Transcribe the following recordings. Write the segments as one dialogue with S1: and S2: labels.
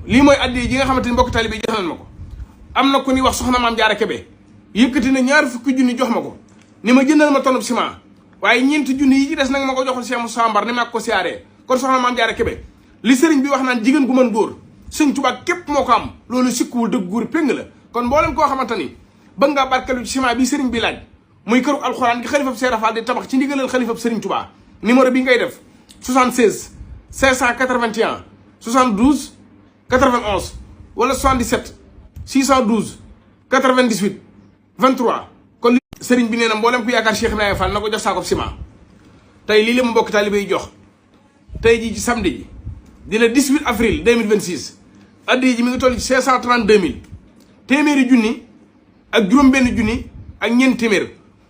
S1: lii mooy addi ji nga xamante ni mbokk taalibe yi jox nañ ma ko. am na ku ni wax soxna maam Jaara Kebe yëkkati na ñaar fukki junni jox ma ko ni ma jëndal ma tonub ciment waaye ñeenti junni yi ci des nag ma ko joxul Cheikh Moussa Mbar ni ma ko siyaaree kon soxna maam Jaara Kebe li sëriñ bi wax naan jigéen gu mën góor sëñ Tuubaa képp moo ko am loolu sikkuwul dëgg góor péng la kon mboolem koo xamante ni bëgg ngaa barkelu ci ciment bi sëriñ bi laaj muy këru alxuraan gi xalifab Cheikh Rafal di tabax ci ndigalal xalifab sëriñ Tuubaa numéro bi ngay def 76 581 72 91 wala 77 612 98 23 kon li sëriñ bi nee na mboolem ku yaakaar Cheikh Ibrahima Fall na ko jox saako ciment tey lii la ma mbokk taalibe yi jox tey jii ci samedi ji di le 18 avril 2026 addi ji mi ngi toll ci 532 000 téeméeri junni ak juróom-benn junni ak ñeent téeméer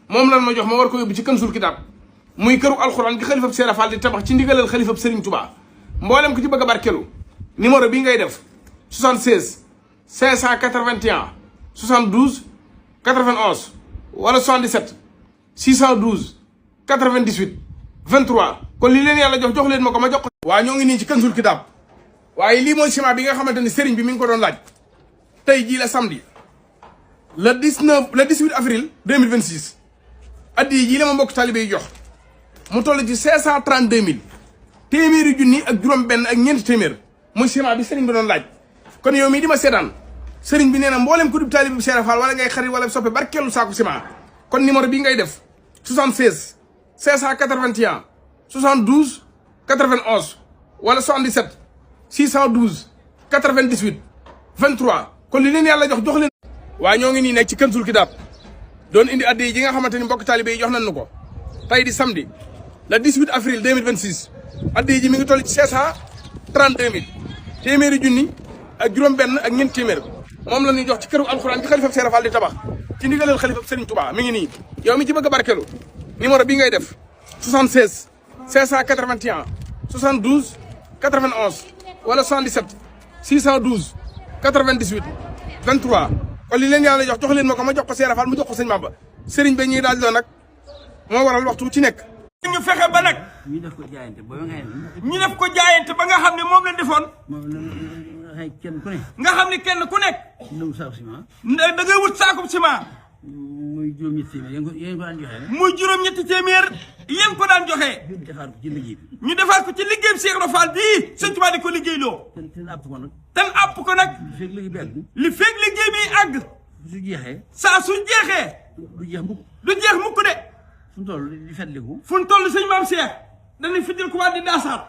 S1: moom lan ma jox ma war ko yóbbu ci Kanzul Kitab muy këru alxuraan gi xalifab Cheikh Fall di tabax ci ndigalal xalifab Serigne Touba mboolem ku ci bëgg a barkelu numéro bii ngay def 76 581 72 91 wala 77 612 98 23 kon li leen yàlla jox leen ma ko ma jox ko. waa ñoo ngi nii ci Kanzul Kitab waaye lii mooy ciment bi nga xamante ni sëriñ bi mi ngi ko doon laaj tey jii la samedi le 18 avril 2026 addi jii la ma mbokk talibé yi jox mu toll ci 532 000 téeméeri junni ak juróom-benn ak ñeenti téeméer muy ciment bi sëriñ bi doon laaj kon yow mii di ma seetaan sëriñ bi nee na mboolem ku dib talibé bu Cheikh Fall wala ngay xarit wala soppe barkeelu saako ciment kon numéro bii ngay def 76 581 72 91 wala 77 612 98 23 kon li leen yàlla jox leen. waaye ñoo ngi nii nekk ci Kanzul Kitab doon indi addi yi nga xamante ni mbokk talibé yi jox nañu ko tey di samedi le 18 avril 2026 addi ji mi ngi toll ci 532 000 téeméeri junni ak juróom-benn ak ñeent téeméer moom la ñuy jox ci këru alxuraan ci xalifab Cheikh Fall di tabax ci ndigalal xalifab Serigne Touba mi ngi nii yow mi ci bëgg a barkelu numéro bi ngay def 76 581 72 91 wala 77 612 98 23 kon li leen yàlla jox leen ma ko ma jox ko Cheikh Fall mu jox ko sëñ Mamba sëriñ ba ñuy daal doon nag moo waral waxtu ci nekk.
S2: ñu fexe ba nag.
S3: ñu def ko jaayante ba nga xam ne.
S2: ñu def ko jaayante ba nga xam ne moom lañ defoon.
S3: kenn ku ne.
S2: nga xam ne kenn ku nekk.
S3: ndaw saako ciment.
S2: da ngay wut saako ciment.
S3: muy juróom-ñetti téeméer yéen ko daan joxe rek.
S2: muy juróom-ñetti téeméer yéen ko daan joxe.
S3: ñu defaat ko ci liggéey bi.
S2: ñu defaat ko ci liggéey bi Cheikh Ibra Fall bii sëñ Tuubaa di ko liggéeyloo.
S3: te àpp ko nag.
S2: te àpp ko nag.
S3: li fekk liggéey bi àgg.
S2: li fekk liggéey bi àgg.
S3: su jeexee.
S2: saa su jeexee.
S3: du jeex mukk.
S2: du jeex mukk de.
S3: fu mu toll di fàttaliku.
S2: fu mu toll sëñ Maam Cheikh dañuy fiddil ko waat di daasaat.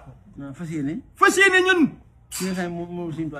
S3: fas yéene.
S2: fas yéene ñun.
S3: ki nga xam ne moom